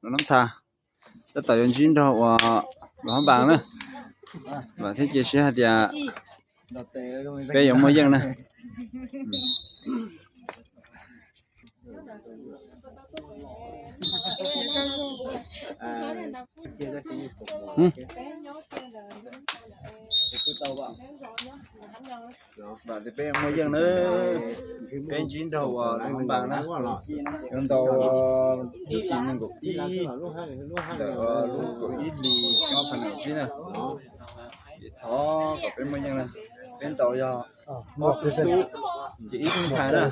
ລວງນ້ຳທາ ແລ້ວຕໍ່ຍົນຈິ້ນເທົ່າວ່າ ຫຼວງພະບາງເນາະ ບາດທີ່ເຈຊິຫາເດຍ ເປ້ຢາກມວຍຢ້ຽງນະ ບາດເປ້ຢາກມວຍຢ້ຽງເນີ ເປ້ຈິ້ນເທົ່າວ່າ ຫຼວງພະບາງນະ ຢ້ຽງເທົ່າວ່າ ແຕ່ວ່າລູກກໍອີ່ຫຼີ ນອກພະແນກຊີ້ນະ ອໍ ກໍເປັນມວຍຢ້ຽງນະ ເປັນເຕົາຢາວ ອໍ ຄື ຈະອີ່ທຸງຊາຍນະ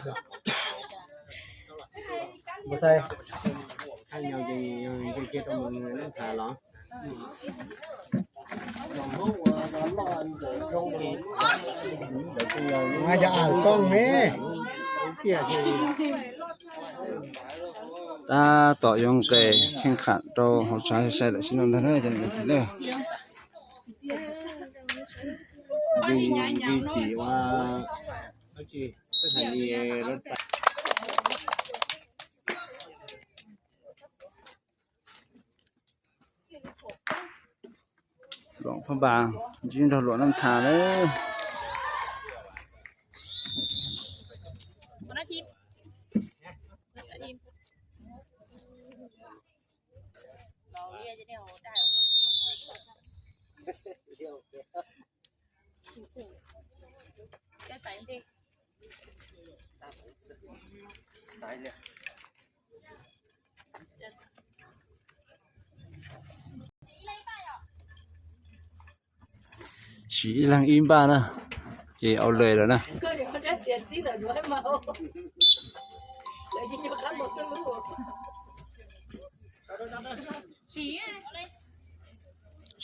ບໍ່ໃສ່ ໃຫ້ຍາວ ຍາວ ຍາວ ເກັບເອົາມືນັ້ນທາຫຼອງ ມາ ຢ່າອ້າງກ້ອງແມ້ ຕາຕໍ່ຍົງເກ ແຂ່ງຂັນຕໍ່ຫົວໃຈໃສ່ລະຊິນອນເດີ ຈະໄດ້ຊິເດີ ຢູ່ ຢູ່ທີ່ວ່າ ສະຖານີລົດໄຟ ຫຼວງພະບາງ ຢືນເທົ່າຫຼວງນ້ຳທາເດີ ຫົວໜ້າທີມ ຫົວໜ້າທີມ ສີອີ່ຫຼັງອີ່ບ້ານະ ເຈເອົາເລີຍແລ້ວນະ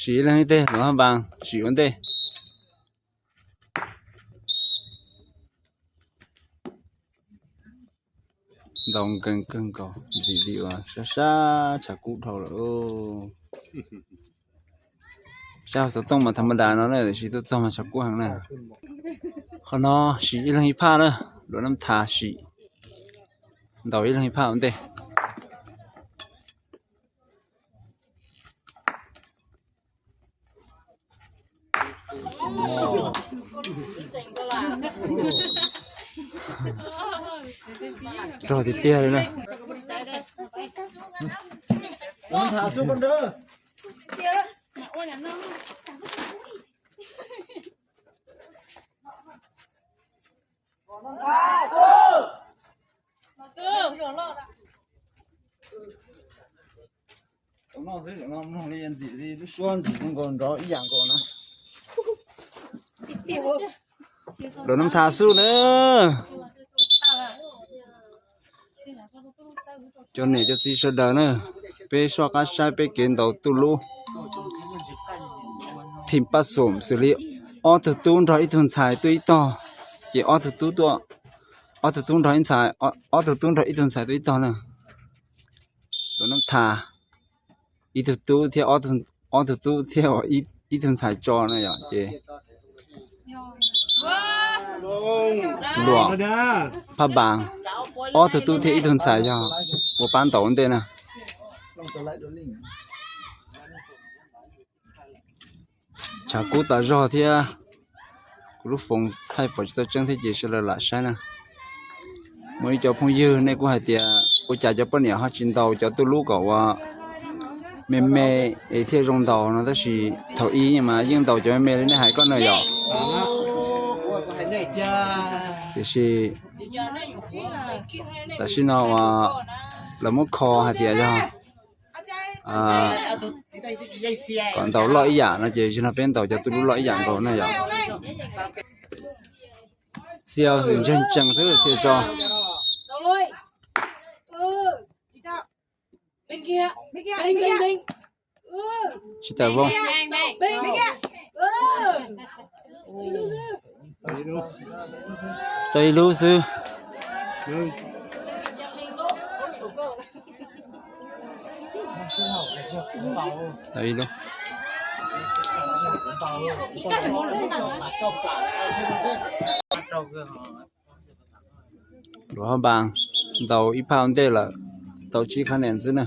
ສີອີ່ຫຼັງເຕ ຫຼວງພະບາງ ສີອັນເຕ ດອງເກິ່ງໆ ກໍສີດີວ່າ ຊາໆ ຊາກຸເທົ່າລະ ໂອ້ ຊາວສະຕົງມາທຳມະດາເນາະ ແຕ່ສີຕົວຈອມມາຊາກຸຫັ້ນນະ ຂະໜໍ ສີອີ່ຫຼັງອີ່ພ້າເດີ ໂດນນ້ຳທາສີ ດອກອີ່ຫຼັງອີ່ພ້າມັນເຕ. ລໍເຕຍໆເລີຍນະ ມັນຫາສູ້ກັນເດີ. ໂດນນ້ຳທາສູ້ເດີ ໂຈເນໂຈຊີເຊີເດີເນີ ເປຊອກກາໄຊເປເກນໂຕຕູລູ ທີມປະສົມ ສະລິ ອອກໂຕຕູນ ດອກອີ່ທຸນຊາຍ ຕຸ້ຍຕໍ່ ເຈ ອອກໂຕຕູນ ດອກ ອອກໂຕຕູນ ດອກອີ່ທຸນຊາຍ ອອກ ອອກໂຕຕູນ ດອກອີ່ທຸນຊາຍ ຕຸ້ຍຕໍ່ເນີ ໂດນນ້ຳທາ ອີ່ຕູຕູ້ ທຽວ ອອກຕູຕູ້ ທຽວ ອີ່ ອີ່ທຸນສາຍຈອນະ ເຈ ຫຼວງພະບາງ ອອກຕູຕູ້ ທຽວ ອີ່ທຸນສາຍຈອນ ບໍ່ປານໂຕເດນະ. ຊາກູຕາຈໍ້ທຽວ ກູລູກຟົງໄທປອຍຈິດເຕົ້າເຈີ້ງ ເທເຈ ເຊເລີລາໄຊນະ ເມື່ອອີ່ຈໍ້ພົງຍືນໃນກູຫາຍເຕຍ ໂອຈາເຈົ້າປ້ອນໜຽວ ຮາຈິນເຕົາ ເຈົ້າຕູລູກກໍວ່າ ແມ່ແມ່ ເອເທຍລົງເຕົາເນາະ ຕາຊີເຖົ້າອີ່ມາຍິງເຕົາ ເຈົ້າແມ່ແມ່ເລີຍໃນຫາຍກ່ອນເນີຍອກ ຕາຊີ ຕາຊີເນາະວ່າ ລະມົກຄໍຫາເຕຍເຈົ້າ ອ່າ ກ່ອນເຕົາເລາະອີ່ຫຍັງນະ ເຈ ຊິນະເປັນເຕົາຈະຕຸລຸເລາະອີ່ຫຍັງກໍນະຢາ ສຽວຊິງເຈີນຈັ່ງເທີ ສຽວຈອ ຊິຕາວອງ ໄຕລູຊື ໄຕລູ ຫຼວງພະບາງ ເຕົາອີ່ພາວເດລະ ເຕົາຊີ້ຄະແນນຊື່ນະ.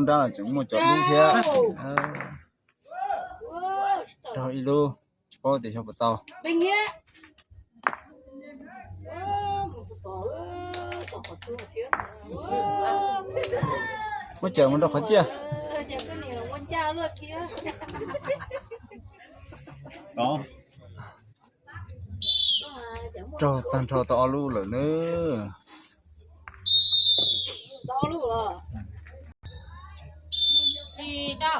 ລຸງດາ ຈະມົວເຈາະດູເທື່ອ. ເອີ ເຈົ້າ ເອີ ເຈົ້າອີ່ລູ ເພາະແຕ່ເຈົ້າບໍ່ເຕົາ ເປັນເຫຍ ເອີ ບໍ່ເຕົາ ເອີ ເຈົ້າຂໍໂທດເທື່ອ ບໍ່ເຈີມັນດອກ ເຂົາເຈ້ຍ ເອີ ເຈົ້າກໍນີ້ລະ ບໍ່ເຈົ້າລວດເທື່ອ ເນາະ. ຈອດຕັນທໍ່ຕໍ່ອອລູເລີຍເນີ ຕໍ່ອອລູເລີຍ ສີ່ເຈົ້າ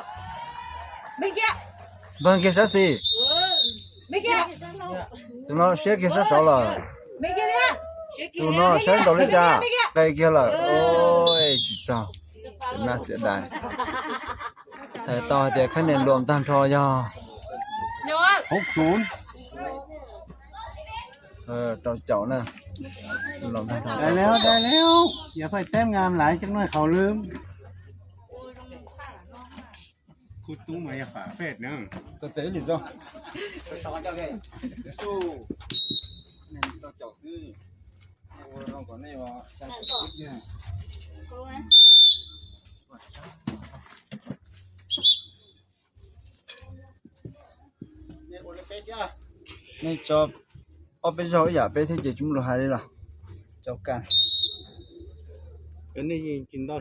ເບິ່ງເກຍ ເບິ່ງເກຍຊະສີ່ ເອີ ເບິ່ງເກຍ ໂຕເນາະ ເຊຍເກຍຊະສອງເລີຍ ເບິ່ງເກຍເລີຍ ໂຕເນາະ ເຊຍດອກເລີຍຈ້າ ໄກເກຍເລີຍ ໂອ້ຍ ຊິເຈົ້າ ໜ້າເສຍດາຍ. ໃສ່ຕໍ່ແຕ່ຄະແນນລວມຕາມທໍ່ຢໍ່ ຫົກສູນ ເອີ ເຈົ້າເຈົ້ານະ ລວມຕາມທໍ່ ໄດ້ແລ້ວ ໄດ້ແລ້ວ ຢ່າໄປແຕ້ມງາມຫຼາຍ ຈັກໜ້ອຍເຂົາລືມ ຄຸດຕຸ້ມາຢ່າຝາແຝດເນີ ຕະເຕະນີ້ເຈົ້າ ສອນເຈົ້າເດ້ ສູ້ ແມ່ນເຈົ້າເຈົ້າຊື້ ໂອ້ ລອງກ່ອນນີ້ວ່າ ໃຊ່ Nê cho ôp pê zau ê yà pê thế chứ chúng lùa hai đi là. Chào cả. Cái này nhìn chín đo.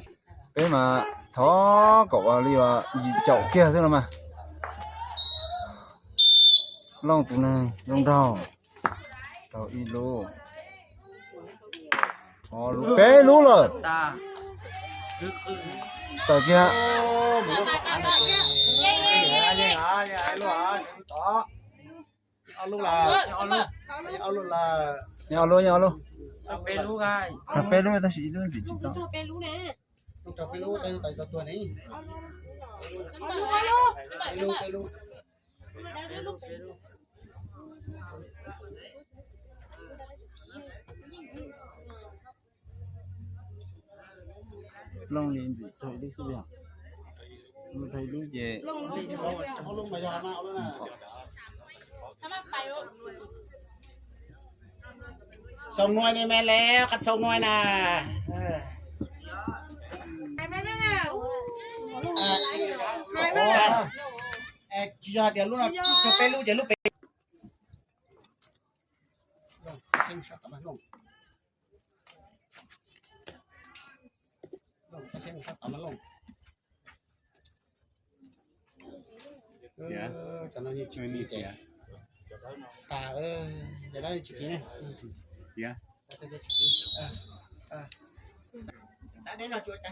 Pê mà thó cậu vào đi vào chậu kia thế nào mà. Long tụi này, long đầu. Tau ອີໂລ ອໍ ເປລູເລີຍ ຕາ ຕາເກຍ ເອົາລູກລະ ເອົາລູກ ເອົາລູກລະ ເອົາລູກ ເອົາລູກ ເປັນລູກໄງ ເປັນລູກ ແຕ່ຊິ ເປັນລູກແນ່ ເປັນລູກ ແຕ່ຕົວນີ້ ເອົາລູກ ເອົາລູກ ລອງຫຼິ້ນຊິ ໄທລູກຊິເບຍ ໄທລູກເຈ ສອງໜ່ວຍນີ້ແມ່ນແລ້ວ ຄັນສອງໜ່ວຍນະ ເອີ ໄປມາແລ້ວ ເອີ ໄປມາແລ້ວ ເອີ ຊິຍອດ ດຽວລູກ ເປັນລູກ ດຽວລູກເປັນ ລົງ ເຊັງຊັດຕາມາລົງ ລົງ ເຊັງຊັດຕາມາລົງ ເອີ ຕອນນັ້ນຍັງຊິກິນແຕ່ ຕາເອີຍ ຈະໄດ້ຊິກິນ ເສຍ ຕາໄດ້ນອນຈົວຍຕາ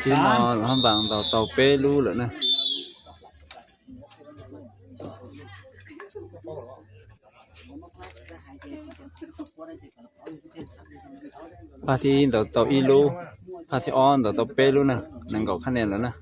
ທີ່ນອນຫ້ອງບັງເຕົາເຕົາເປ້ລູ້ແລ້ວນະ. ພາທີ່ເຕົາເຕົາອີລູ້ ພາທີ່ອອນເຕົາເຕົາເປ້ລູ້ນະ ນັ້ນກໍຄະແນນແລ້ວນະ.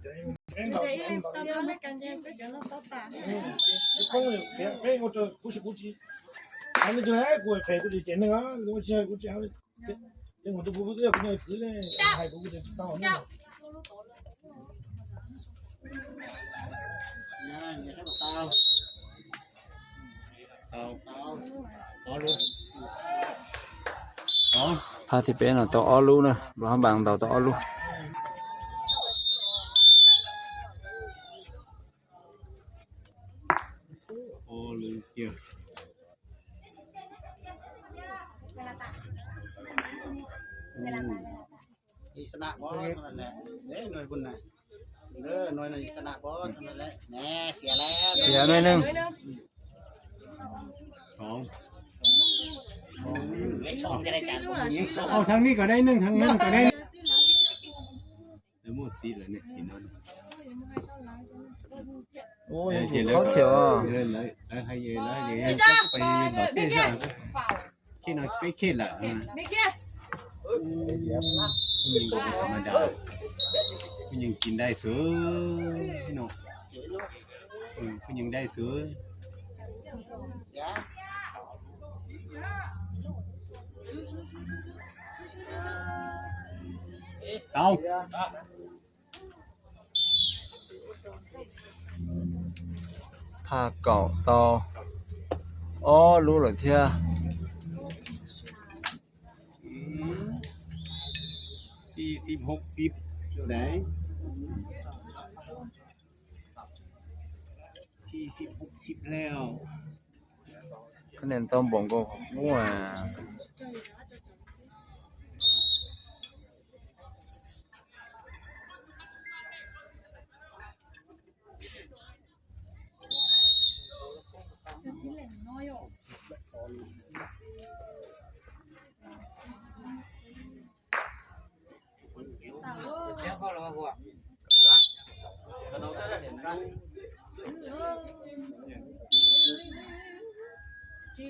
ພາທີ່ເປັນເນາະ ເຕົາອໍລູນະ ບໍ່ຮອດບາງເຕົາ ເຕົາອໍລູ. ອໍລູກຽວ. ອີສະນະບໍ່ເທົ່ານັ້ນແຫຼະ ເດ້ໜ່ວຍພຸ້ນນະ ເດີໜ່ວຍນັ້ນອີສະນະບໍ່ເທົ່ານັ້ນແຫຼະ ແນ່ ເສຍແລ້ວ ເສຍໜ່ວຍໜຶ່ງ ສອງ ສອງ ເອົາທາງນີ້ກໍໄດ້ໜຶ່ງ ທາງນັ້ນກໍໄດ້ ເອີ ໝົດສີແລ້ວນີ້ ສີນັ້ນ ໂອ້ຍ ເອີ ເຂົາສຽວ ເອີ ໄປເຂດລະ ໄປເຂດລະ ອືມ ຜູ້ຍິງບໍ່ທຳມະດາ ຜູ້ຍິງກິນໄດ້ເສີຍເນາະ ອືມ ຜູ້ຍິງໄດ້ເສີຍ ເຊົາ. ພາເກົາເຕົາ ອໍ ຮູ້ແລ້ວເທື່ອ ອືມ ສີ່ສິບ ຫົກສິບ ໄດ້ ສີ່ສິບ ຫົກສິບແລ້ວ. ຄະແນນຕໍ່ບ່ອງກໍ ໂອ້ຍ.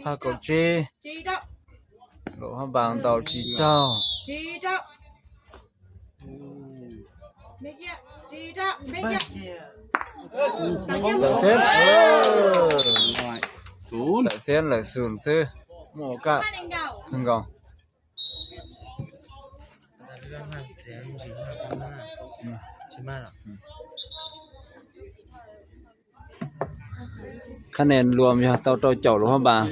Pha Cẩu Chi. Lỗ Háp Bang tàu Chi Trâu. Tàu Sen. Tàu Sen là sùn sư. Mua cả. Thành công. ຄະແນນລວມຢູ່ ເຕົ້າເຈົ້າ ເຈົ້າ ຫຼວງພະບາງ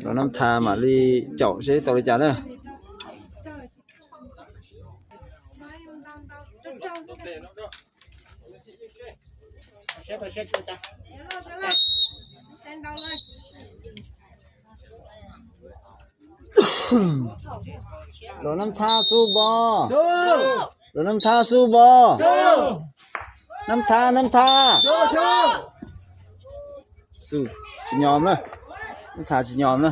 ຫຼວງນ້ຳທາ ໝາລີ ເຈົ້າ ເຊ ເຕົ້າ ເລີຍຈ້າເດີ. ຫຼວງນ້ຳທາສູ້ບໍ່? ສູ້! ຫຼວງນ້ຳທາສູ້ບໍ່? ສູ້! ນ້ຳທາ ນ້ຳທາ ສູ້ໆ! ສູ້ ຊິຍອມເນາະ ນ້ຳທາຊິຍອມເນາະ.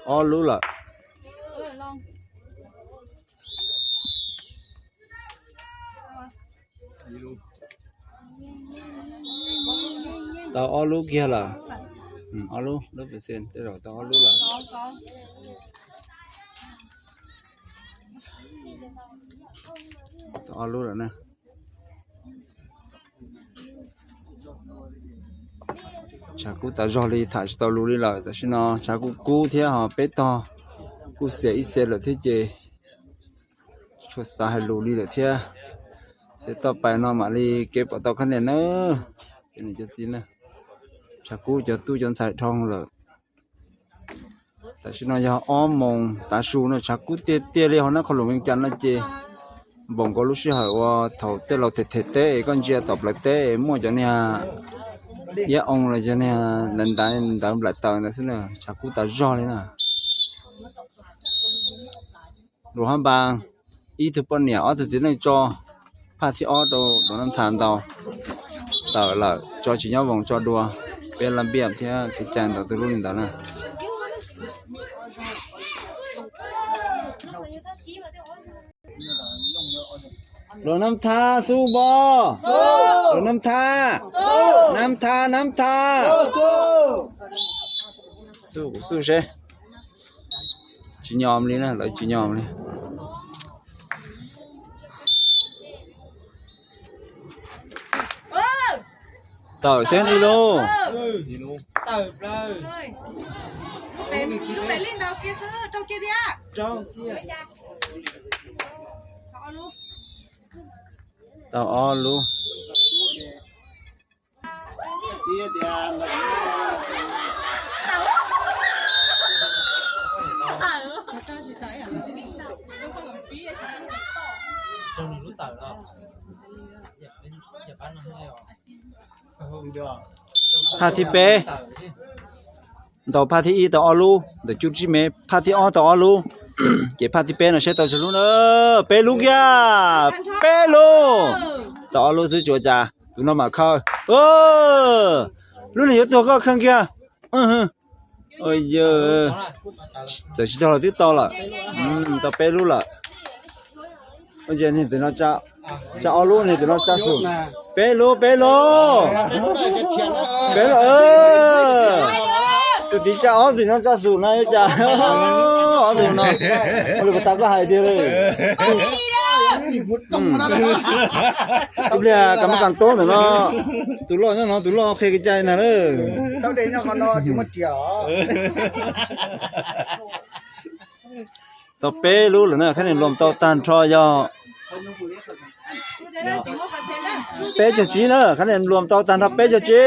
ອໍ ຮູ້ລະ. ຕາອໍ ຮູ້ກຽລະ. ອືມ ອໍ ຮູ້ ຮ້ອຍເປີເຊັນ ແຕ່ວ່າຕາອໍ ຮູ້ລະ ຕາອໍ ຮູ້ລະນະ. ຊາກູຕາຈອລີ ຖ້າຊິຕໍ່ລູລີລະ ແຕ່ຊິເນາະ ຊາກູກູທຽວເຮົາເປຕໍ່ ກູເສຍອີເສຍເລີຍເທເຈ ຊົດສາໃຫ້ລູລີເລີຍທຽວ. ເສຍຕໍ່ໄປເນາະ ມາລີເກັບເອົາຕໍ່ຄະແນນເນີ ເປັນຈັ່ງຊີ້ນະ ຊາກູຈອນຕູ້ຈອນສາຍທອງເລີຍ. ແຕ່ຊິເນາະ ຢ່າອ້ອມມົງຕາຊູເນາະ ຊາກູເຕເຕເລເຮົານະ ເຂົາຫຼວງວຽງຈັນນະເຈ ບົງກໍລູກຊິຫາຍວ່າເຖົ້າເຕເລົາເທເຕເຕ ກ່ອນເຈຍຕອບລະເຕ ມົວຈະເນຍ ຢາອົງລະຈະເນຍ ດັນດາຍດັນບລາເຕີນະຊິເນາະ ຊາກູຕາຈອເລີຍນະ. ຫຼວງພະບາງ ອີ່ທຸປອນເນຍ ອໍ ຖືຈິນເລີຍຈອ ພາທີ່ອໍໂຕ ໂດນນຳຖາມເຕົາ ເຕົາເລີຍ ຈອຈິນຍອດວົງ ຈອດັວ ເປັນລະບຽບທຽວ ທີ່ແຈ້ງຕໍ່ຕຸລຸລິນຕານະ. ຫຼວງນ້ຳທາສູ້ບໍ່? ສູ້! ຫຼວງນ້ຳທາ ສູ້! ນ້ຳທາ ນ້ຳທາ ສູ້! ສູ້ ສູ້ເຊ ຈິຍອມລີນະ ລາວຈິຍອມລີ. ເອີ ເຕີເຊັນອີໂລ ເຕີເລີຍ ລູກເປັນ ລູກເປັນຫຼິ້ນດາວເກຊື ເຈົ້າເກດຽ ເຈົ້າເກດ ເຕົ້າອໍ ລູກ ເຕົ້າອໍ ລູກ. ພາທີເປ ຕໍ່ພາທີອີ ຕໍ່ອໍ ລູກ ເດີ ຈຸດຈິເມ ພາທີອໍ ຕໍ່ອໍ ລູກ ເຈ ພາທີເປເນາະ ເຊໂຕຊະລຸນ ເອີ ເປລູກຢາ ເປລູກ ຕໍ່ອໍ ລູກ ຊື້ຈົວຈາ ຕູນອກໝາກເຂົ້າ ເອີ ລຸ້ນຢູ່ຕົວກໍເຄື່ອງເກຍ ອື ໂອ້ຍເຢີ ຈະຊິຕໍ່ຕິດຕໍ່ລະ ອືມ ຕໍ່ເປລູກລະ. ໂອເຄ ນີ້ເປັນເນາະ ຈະ ຈະເອົາລູກນີ້ເປັນເນາະ ຈະສູນ ເປລູກ ເປລູກ ເປລູກ ເອີ ຕຸຕິຈະເອົາຕິເນາະ ຈະສູນນະ ຈະເອົາສູນເນາະ ບໍ່ໄດ້ໄປຕັກກໍໃຫ້ເດີເລີຍ ອືມ ກຳມະການໂຕນະເນາະ ຕຸລໍເນາະ ຕຸລໍເຄກະຈາຍນະເດີ ເຈົ້າໄດ້ຍອກເນາະ ຈຸມາຈຽວ ຕໍ່ເປລູກລະເນີ ຄະແນນລວມຕໍ່ຕານທອຍອ ເປເຈົ້າຈີເນີ ຄະແນນລວມຕໍ່ຕານທອຍເປເຈົ້າຈີ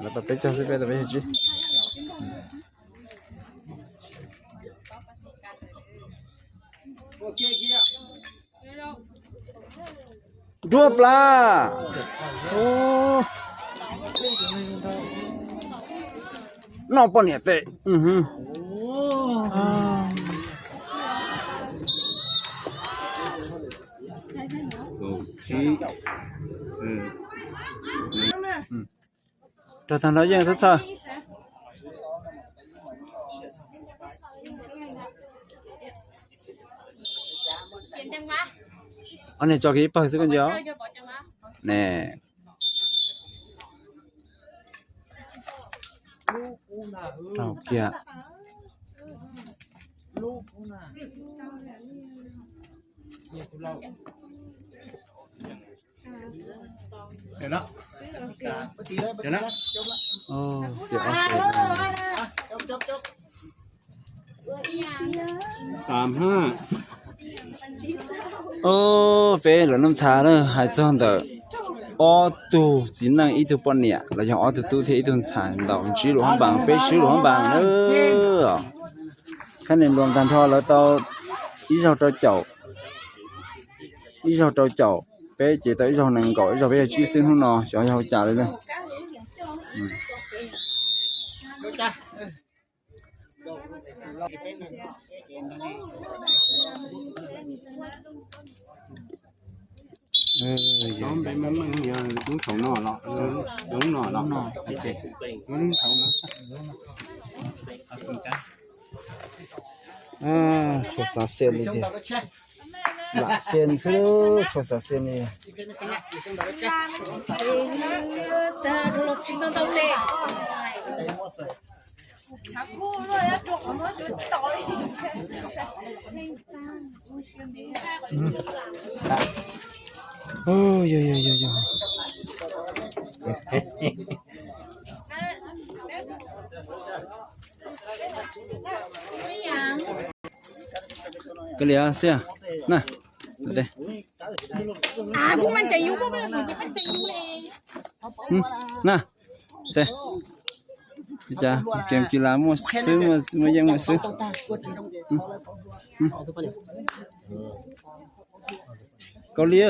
ລະຕໍ່ເປເຈົ້າຊີ ເປຕໍ່ເປເຈົ້າຈີ ໂອເຄ ດວບລາ ໂອ້ ນອກປະເນຍເຕະ ອືຫື ໂອ້ ຊີ້ ເອີ Cho thằng đó yên sốt sơ. Anh này cho cái bao xíu con chó. Nè. Rau kia. Ô, sia ase. ສາມຫ້າ ໂອ້ ເປ້ ລະນ້ຳທາເດີ ໃຫ້ຈອນເດີ ອໍຕູຈີນັງ ອີຕູປອນເນຍ ລະຍອງອໍຕູຕູເທ ອີຕູຊາຍ ດອກຈີຫຼວງບາງ ເປ້ ຊີຫຼວງບາງເດີ. ຄັນເຫັນລວມທັນທໍລະເຕົາ ອີເຈົ້າເຈົ້າ ອີເຈົ້າເຈົ້າ ເປ້ ເຈເຕົາ ອີເຈົ້າໜຶ່ງເກົາ ອີເຈົ້າເປ້ ຈີຊຶ້ງຫູໜໍ ຊອຍເຮົາຈາເລີຍເດີ. ເອີ ນ້ອງໄປມັນມັນເອີ ລຸງເຖົ້າໜໍ້ເນາະ ເອີ ລຸງໜໍ້ເນາະ ໂອເຄ ລຸງເຖົ້າເນາະ ອ່າ ໂຊສາເຊນນີ້ເດ ລະເຊນຊື່ ໂຊສາເຊນນີ້. Kali ah, sia. Nah. Teh. Aku man tayu ko man tayu eh. Hmm. Nah. Teh. Bicara game กีฬา มั่วซื่อ มั่ว มั่วแย่ง มั่วซื่อ. Hmm. Hmm. ເກົາຫຼີເອີ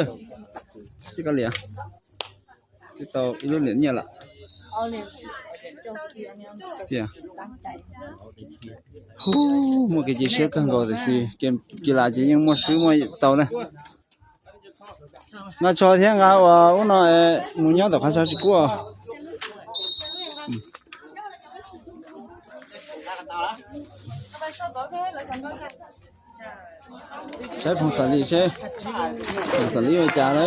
ຊິເກົາຫຼີ ຕິດຕໍ່ອີລຸນເນຍລະ ເສຍ ໂອ້ ໝົດກະຈິເຊກກັນກໍແຕ່ຊິ ເກມກິລາຈິຍັງໝົດຊື່ໝົດເຕົານະ ມາຊອຍທຽງກາວວ່າ ໂອ້ ໜ້ອຍ ໝູຍອດຕໍ່ຂ້າຊາວຊິກົວ ໃຊ້ຜົງສາລີ ໃຊ້ຜົງສາລີໄວ້ຈ້າເດີ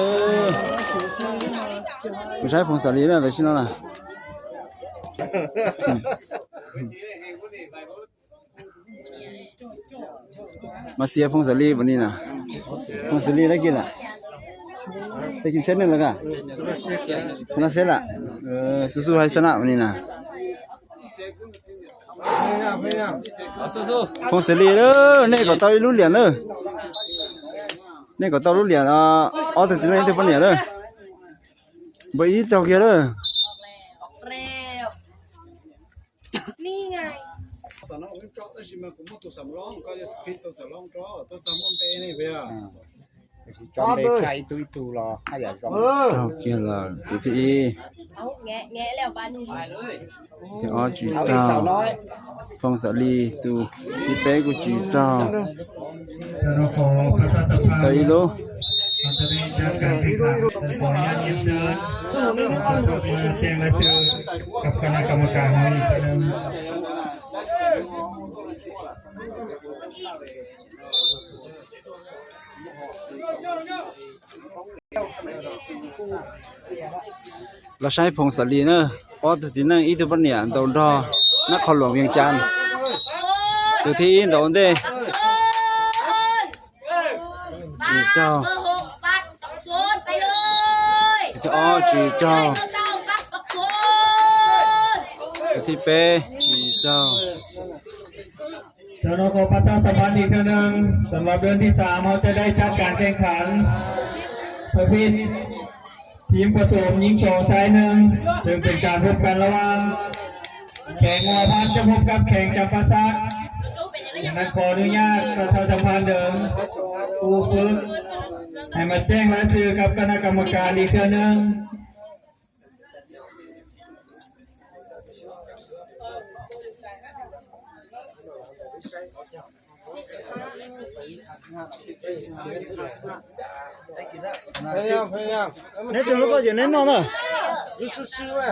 ບໍ່ໃຊ້ຜົງສາລີນະ ແຕ່ຊິນັ້ນນະ ມາເຊຍຜົງສາລີບັດນີ້ນະ ຜົງສາລີໄດ້ກິນລະ ໄດ້ກິນເຊັດໜຶ່ງແລ້ວກະ ຊະນະເຊັດລະ ເອີ ສູ້ໆ ໃຫ້ຊະນະບັດນີ້ນະ. ຜົງສາລີເດີ ເນກກໍເຕົ້າອີລຸນຫຼຽນເດີ ເນກກໍເຕົ້າລຸນຫຼຽນ ອາ ອອກແຕ່ຈີນໃນເດີປະເນຍເດີ ບໍ່ອີເຈົ້າເກຍເດີ ອອກແລ້ວ ນີ້ໄງ ເຈົ້າເກຍລະ ຕິທີ ເອົາແງະ ແງະແລ້ວບາດນີ້ ທີ່ອອກຈີເຈົ້າ ຜົງສາລີຕູ ທີ່ເປກູຈີເຈົ້າ ເຈົ້າອີໂລ ແຈ້ງລາຍຊື່ກັບຄະນະກຳມະການເຮົາອີກເທື່ອໜຶ່ງ. ລາວໃຊ້ຜົງສາລີເນີ ອອກຕົວທີໜຶ່ງ ອີກຕົວປະເນຍ ໂດນດໍ ນະຄອນຫຼວງວຽງຈັນ ຕົວທີອີກໂດນເດ ຈີເຈົ້າ ຕົວທີອອກຈີເຈົ້າ ຕົວທີເປຈີເຈົ້າ. ເຈົ້າເນາະ ຂໍປະຊາສຳພັນອີກເທື່ອໜຶ່ງ ສຳລັບເດືອນທີສາມ ເຮົາຈະໄດ້ຈັດການແຂ່ງຂັນປະເພດທີມປະສົມຍິງສອງຊາຍໜຶ່ງ ເຊິ່ງເປັນການພົບກັນລະຫວ່າງແຂວງຫົວພັນຈະພົບກັບແຂວງຈຳປາສັກ. ດັ່ງນັ້ນ ຂໍອະນຸຍາດປະຊາສຳພັນເດີ ຜູ້ຝຶກ ໃຫ້ມາແຈ້ງລາຍຊື່ກັບຄະນະກຳມະການອີກເທື່ອໜຶ່ງ. ພະຍາຍາມ ພະຍາຍາມ ແນ່ໃຈແລ້ວກໍຢ່າແນ່ນອນເນາະ ຢູ່ຊື່ໆ ເວີຍ.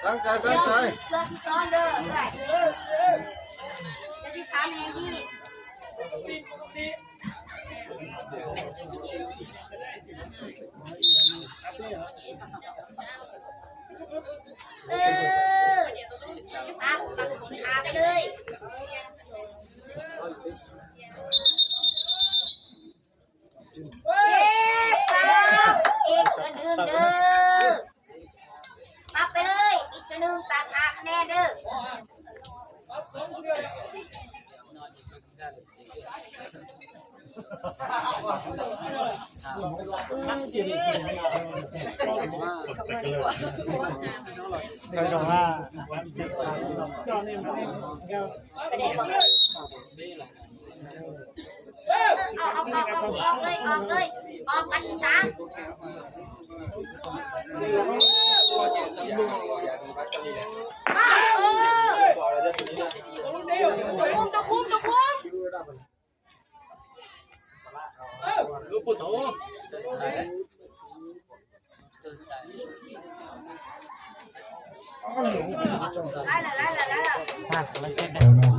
ຕັ້ງໃຈ ຕັ້ງໃຈ ເທື່ອທີ່ສອງເດີ ເທື່ອທີ່ສາມແຫ່ງນີ້ ເອີ ປັບ ປັບ ປາໄປເລີຍ. ເອີ ປັບ ອີກເທື່ອໜຶ່ງເດີ ປັບໄປເລີຍ ອີກເທື່ອໜຶ່ງ ຕາມຫາຄະແນນເດີ. ອອກ ອອກ ອອກ ອອກ ອອກເລີຍ ອອກເລີຍ ອອກກັນຊະ. ຕະຄຸມ ຕະຄຸມ ຕະຄຸມ.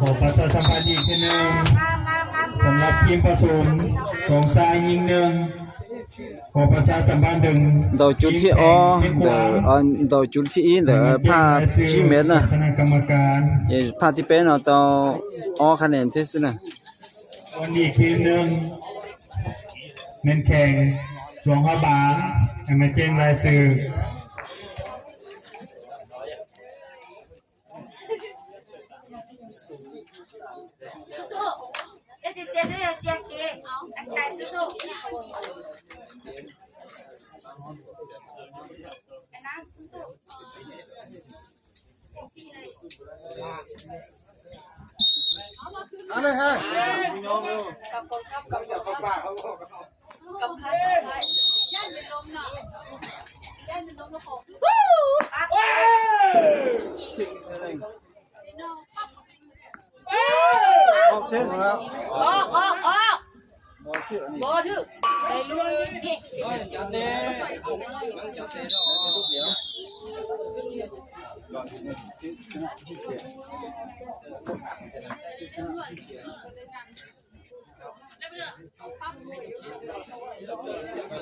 ຂໍປະຊາສຳພັນອີກເທື່ອໜຶ່ງ ສຳລັບທີມປະຖົມ ສອງຊາຍຍິງໜຶ່ງ ຂໍປະຊາສຳພັນເຖິງ ເຮົາຈຸດທີ່ອໍ ເດີ ເຮົາຈຸດທີ່ອີ ເດີ ພາດທີ່ເມັດນະ ພາດທີ່ເປັນເຮົາຕ້ອງອໍຄະແນນເທັດນະ. ອີກທີມໜຶ່ງ ແມ່ນແຂ່ງຫຼວງພະບາງ ໃຫ້ມາແຈ້ງລາຍຊື່. ເອົາເລີຍ ເຮີ້ຍ ກັບກອງທັບ ກັບກອງທັບ ກັບຂ້າ ກັບຂ້າ ຢ້ານເປັນລົມເນາະ ຢ້ານເປັນລົມເນາະ. ອອກເສັ້ນ ອອກ ອອກ ອອກ. ບໍ່ຖືກ ໄດ້ລູກນີ້ ຂ້ອ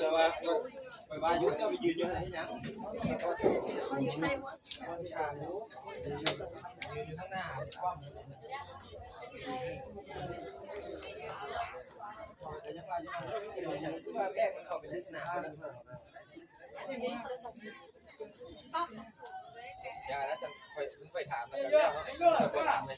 ຍວ່າ ຂ້ອຍວ່າຢູ່ ເຈົ້າໄປຢືນຢູ່ຫັ້ນເຮັດຫຍັງ? ຢ່າລະຊັ້ນ ຂ້ອຍ ຂ້ອຍຖາມແລ້ວ ຂ້ອຍບໍ່ຖາມເລີຍ.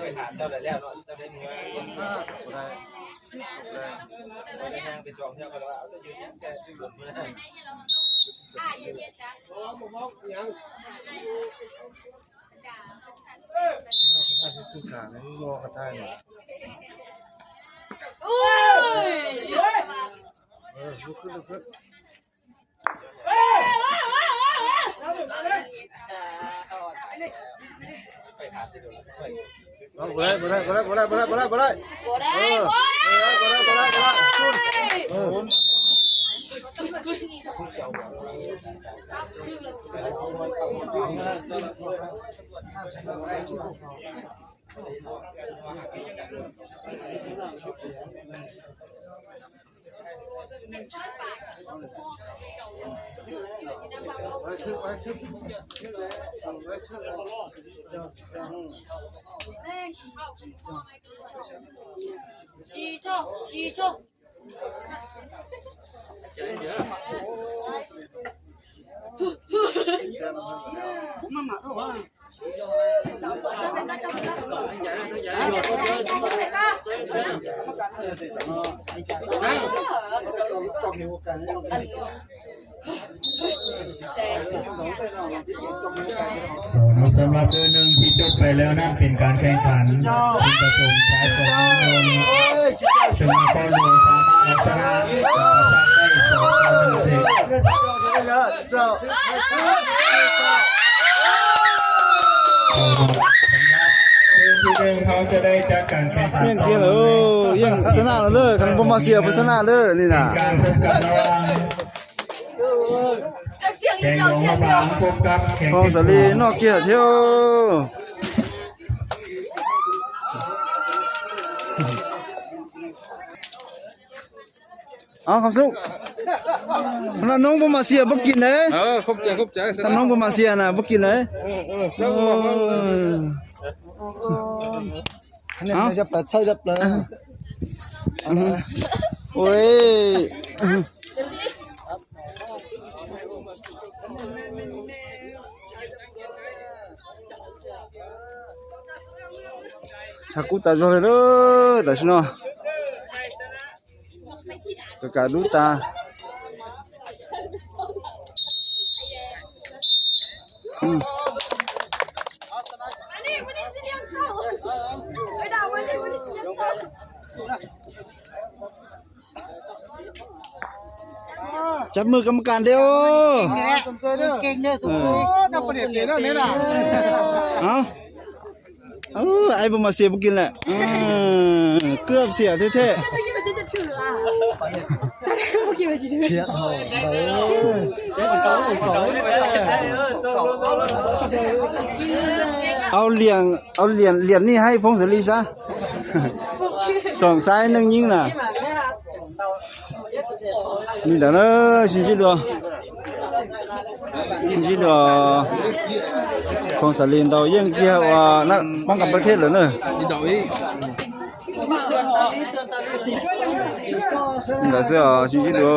ໄປຖາມເຈົ້າໄດ້ແລ້ວເນາະ ເຈົ້າໄດ້ເມືອ ບໍ່ໄດ້ ບໍ່ໄດ້ ຍ່າງໄປສອງເທື່ອ ຂ້ອຍລະວ່າ ເອົາ ເຈົ້າຢືນຫຍັງແຕ່ຊື່ລົດມື້ນັ້ນ. ໂອ້ຍ ເອີ ລຸກຂຶ້ນ ລຸກຂຶ້ນ. ເອົາ ບໍ່ໄດ້ ບໍ່ໄດ້ ບໍ່ໄດ້ ບໍ່ໄດ້ ບໍ່ໄດ້ ບໍ່ໄດ້ ບໍ່ໄດ້ ບໍ່ໄດ້ ເອີ ບໍ່ໄດ້ ບໍ່ໄດ້ ບໍ່ໄດ້ ບໍ່ໄດ້ ເອີ ສຳລັບເດີໜຶ່ງທີ່ຈົບໄປແລ້ວນັ້ນ ເປັນການແຂ່ງຂັນທີມປະຖົມຊາຍສອງໜຶ່ງ ຊຶ່ງນະຄອນຫຼວງສາມາດເອົາຊະນະ ໄດ້ສອງຕໍ່ໜຶ່ງເຊດ. ເຈົ້າ ເຈົ້າ ເຈົ້າ. ສຳລັບທີມທີໜຶ່ງ ເຮົາຈະໄດ້ຈັດການແຂ່ງຂັນຕໍ່ເນື່ອງ ໂອ້ ຍັງຊະນະແລ້ວເດີ ຄັນບໍ່ມາເຊຍບໍ່ຊະນະເດີ ນີ້ນະ ເປັນການພົບກັນລະຫວ່າງ ແຂວງຫຼວງພະບາງ ພົບກັບແຂວງ ຂອງສາລີ ນອກເຂດ ໂທ້ ເອົາ ຄຳສຸກ ຖ້ານ້ອງບໍ່ມາເຊຍບໍ່ກິນເດ້. ເອີ ຂອບໃຈ ຂອບໃຈ. ຖ້ານ້ອງບໍ່ມາເຊຍນະ ບໍ່ກິນເດ້. ເອີ ເອີ ເຈົ້າວ່າ ເອີ ເອົາ ເອົາ ເອົາ ໂອ້ຍ ຊາກຸຕາໂຈເລີເດີ ຕາຊິໂນ ກະກະດູຕາ ອືມ ຈັບມືກຳມະການເດີ ໂອ້ ຈັບມືກຳມະການເດີ ເກັ່ງເດີ ສົມເຊີຍເດີ ເກັ່ງເດີ ສົມເຊີຍ ເອີ ນຳປະເດັດເດີນີ້ລະ ເອົາ ເອີ ໄອ້ບໍ່ມາເຊຍບໍ່ກິນແຫຼະ ເອີ ເກືອບເສຍແທ້ໆ ເອົາຫຼຽນ ເອົາຫຼຽນ ຫຼຽນນີ້ໃຫ້ພົງສາລີຊະ ສອງຊາຍໜຶ່ງຍິງນະ. ນີ້ແຫຼະເດີ ຊິງຈິດວ ຊິງຈິດວ ຂອງສາລີນເຕົາຢ້ຽງເກຍວ່າ ນັກປ້ອງກັນປະເທດເລີຍເນີ ດາເສືອ ຊິງຈິດວ.